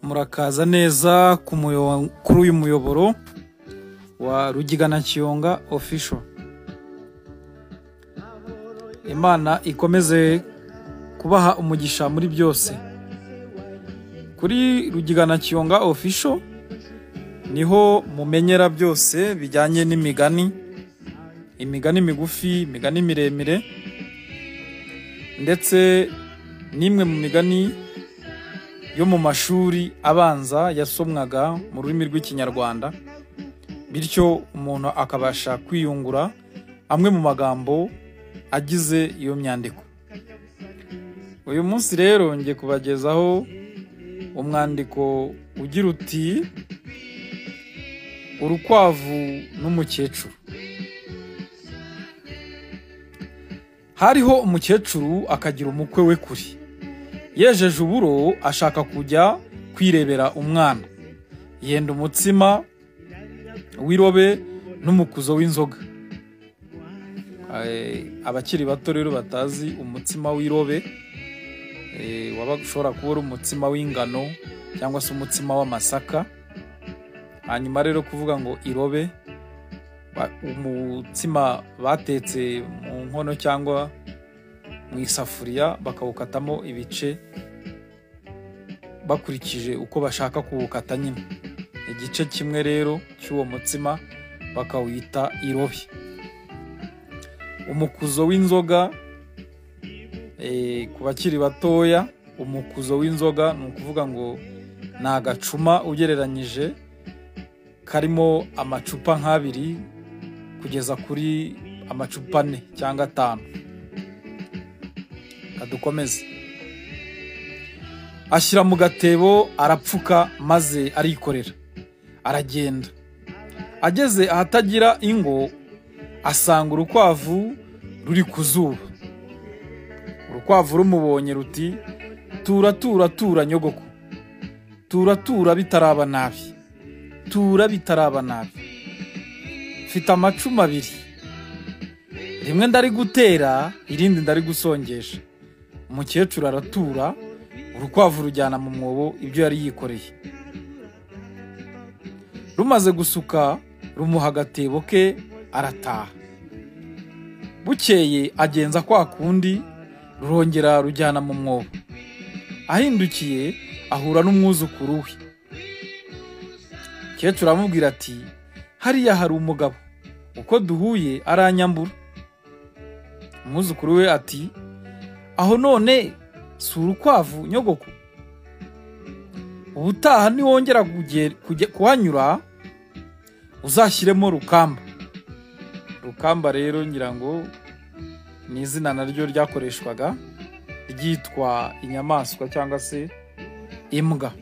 Murakaza neza kuri uyu muyoboro wa Rugigana Kiyonga Official. Imana ikomeze kubaha umugisha muri byose. Kuri Rugigana Kiyonga Official niho mumenyera byose bijyanye n'imigani, imigani migufi, imigani miremire, ndetse n'imwe mu migani yo mu mashuri abanza yasomwaga mu rurimi rw'Ikinyarwanda, bityo umuntu akabasha kwiyungura amwe mu magambo agize iyo myandiko. Uyu munsi rero ngiye kubagezaho umwandiko ugira uti: Urukwavu n'umukecuru. Hariho umukecuru akagira umukwe we kuri. Yejeje uburo ashaka kujya kwirebera umwana. Yenda umutsima w'irobe n'umukuzo w'inzoga. Abakiri bato rero batazi umutsima w'irobe, waba ushobora kuba ari umutsima w'ingano cyangwa se umutsima w'amasaka. Hanyuma rero kuvuga ngo irobe, umutsima batetse mu nkono cyangwa mu isafuriya bakawukatamo ibice bakurikije uko bashaka kuwukata nyine. Igice kimwe rero cy'uwo mutsima bakawita irobe. Umukuzo w'inzoga, ku bakiri batoya, umukuzo w'inzoga ni ukuvuga ngo ni agacuma ugereranyije karimo amacupa nk'abiri kugeza kuri amacupa 4 cyangwa 5. Kadukomeze. Ashyira mu gatebo arapfuka maze arikorera aragenda. Ageze ahatagira ingo asanga urukwavu ruri ku zuba. Urukwavu rumubonye ruti: tura tura tura nyogoko, tura tura bitaraba nabi, tura bitaraba nabi. Mfite amacumu abiri, rimwe ndari gutera irindi ndari gusongesha. Umukecuru aratura, urukwavu rujyana mu mwobo ibyo yari yikoreye. Rumaze gusuka rumuha agatebo ke arataha. Bukeye agenza kwa kundi, rurongera rujyana mu mwobo. Ahindukiye ahura n'umwuzukuru we. Umukecuru aramubwira ati: hariya hari umugabo, uko duhuye aranyambura. Umwuzukuru we ati: aho none si urukwavu nyogoko? Ubutaha niwongera kuhanyura uzashyiremo rukamba. Rukamba rero ngira ngo ni izina naryo ryakoreshwaga ryitwa inyamaswa cyangwa se imbwa.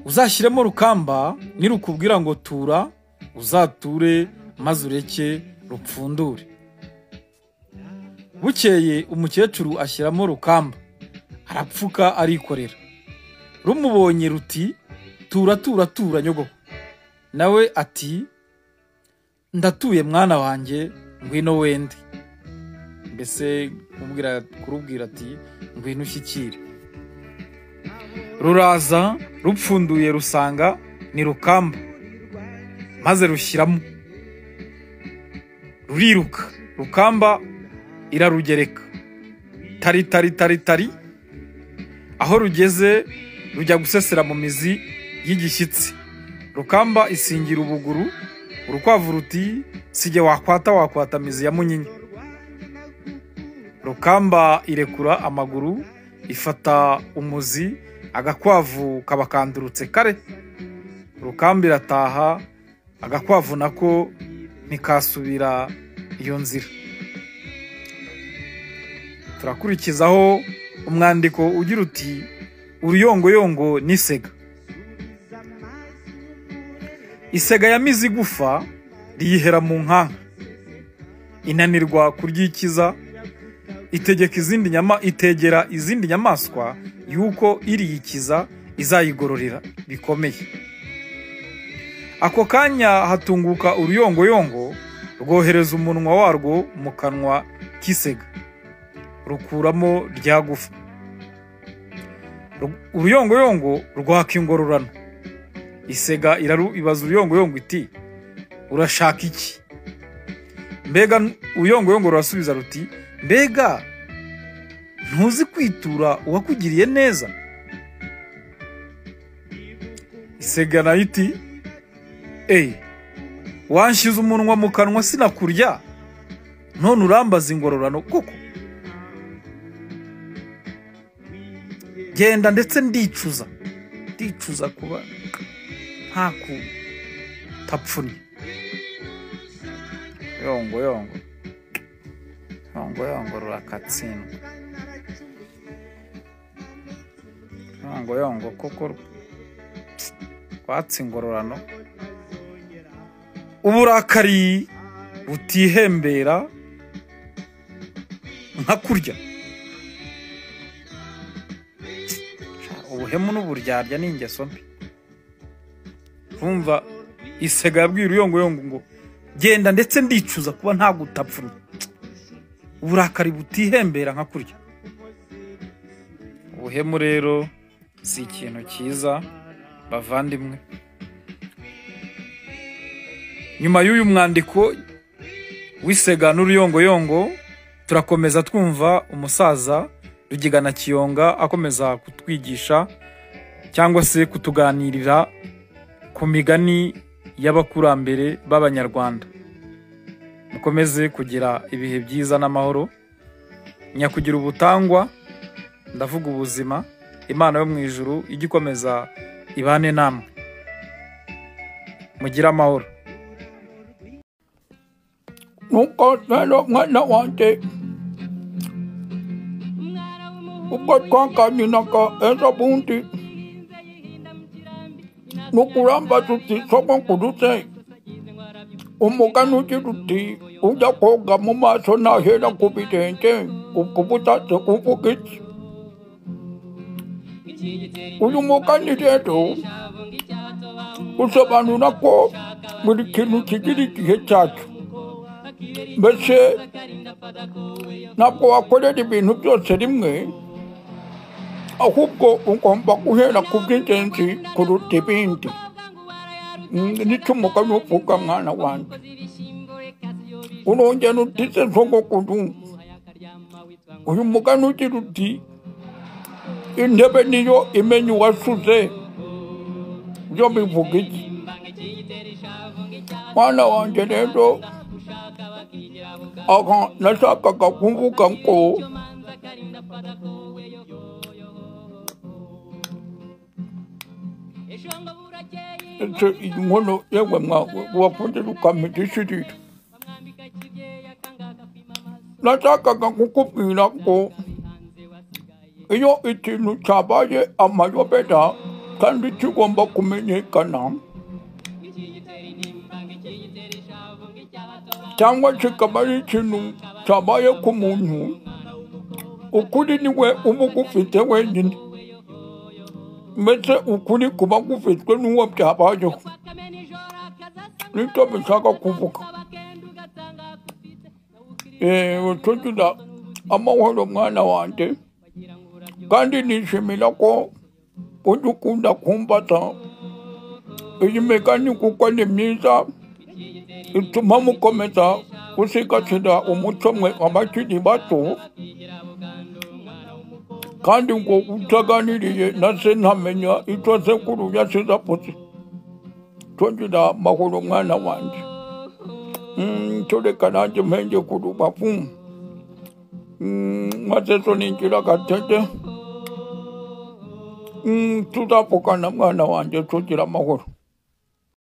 Uzashyiremo rukamba, nirukubwira ngo tura, uzature maze ureke rupfundure. Bukeye umukecuru ashyiramo rukamba, arapfuka arikorera. Rumubonye ruti: tura tura tura nyogoko. Nawe ati: ndatuye mwana wanjye, ngwino wende. Mbese kurubwira ati ngwino ushyikire. Ruraza rupfunduye rusanga ni rukamba, maze rushyiramo ruriruka. Rukamba irarugereka tari tari tari tari. Aho rugeze rujya gusesera mu mizi y'igishyitsi. Rukamba isingira ubuguru. Urukwavu ruti: sijye wakwata wakwata mizi ya munyinya. Rukamba irekura amaguru ifata umuzi, agakwavu kabakandurutse kare. Rukamba irataha, agakwavu nako ntikasubira iyo nzira. Turakurikizaho umwandiko ugira uti: Uruyongoyongo n'isega. Isega yamize igufa riyihera mu nkanka, inanirwa kuryikiza, itegeka izindi nyama, itegera izindi nyamaswa yuko iriyikiza izayigororera bikomeye. Ako kanya hatunguka uruyongoyongo rwohereza umunwa warwo mu kanwa k'isega, rukuramo rya gufa. Uruyongoyongo rwaka ingororano. Isega ibaza uruyongoyongo iti urashaka iki? Mbega uruyongoyongo rurasubiza ruti mbega ntuzi kwitura uwakugiriye neza? Isega nayo iti wanshyize umunwa mu kanwa sinakurya, none urambaza ingororano koko? Genda ndetse ndicuza kuba ntakutapfunye. Yongo yongo yongo yongo rurakatsindwa. Yongo yongo koko rwatsi ingororano. Uburakari butihembera nka kurya. Ubuhemu n'uburyarya ni ingeso mbi. Urumva isega yabwiye uruyongoyongo ngo genda ndetse ndicuza kuba ntagutapfunye. Uburakari butihembera nka kurya. Ubuhemu rero si ikintu cyiza bavandimwe. Nyuma y'uyu mwandiko w'isega n'uruyongoyongo turakomeza twumva umusaza Rugigana Kiyonga akomeza kutwigisha cyangwa se kutuganirira ku migani y'abakurambere b'Abanyarwanda. Mukomeze kugira ibihe byiza n'amahoro. Nyakugira ubutangwa, ndavuga ubuzima. Imana yo mu ijuru ijye ikomeza ibane namwe. Mugire amahoro. Nuko rero mwana wanjye, ubwo twaganiraga ejo bundi, nukurambaza uti sogokuru se, umugani ugira uti ujya koga mu maso ntahera ku birenge, ubwo uba ushatse kuvuga iki? Uyu mugani rero usobanura ko buri kintu kigira igihe cyacyo. Mbese ntabwo wakorera ibintu byose rimwe, ahubwo ugomba guhera ku by'ingenzi kuruta ibindi. Nicyo umugani uvuga mwana wanjye. Urongera uti se sogokuru, uyu mugani ugira uti intebe niyo imenya uwasuze, byo bivuga iki? Mwana wanjye rero, aha nashakaga kuvuga ngo ese iyi nkono yewe wakunze ukampa igishirira. Nashakaga kukubwira ngo iyo ikintu cyabaye amayobera kandi kigomba kumenyekana cyangwa kikaba ari ikintu cyabaye ku muntu, ukuri niwe uba ugufite wenyine. Mbese ukuri kuba gufitwe n'uwo byabayeho. Nicyo bishaka kuvuga. Tugira amahoro mwana wanjye, kandi nishimira ko ujya ukunda kumbaza iyi migani kuko ni myiza, ituma mukomeza gusigasira umuco mwe abakiri bato, kandi ngo utaganiriye na se ntamenya icyo sekuru yasize avuze. Tugira amahoro mwana wanjye. Tureka nanjye mpenge ku rubavu, maze so ninjira agatege. Tuzavugana mwana wanjye, tugira amahoro.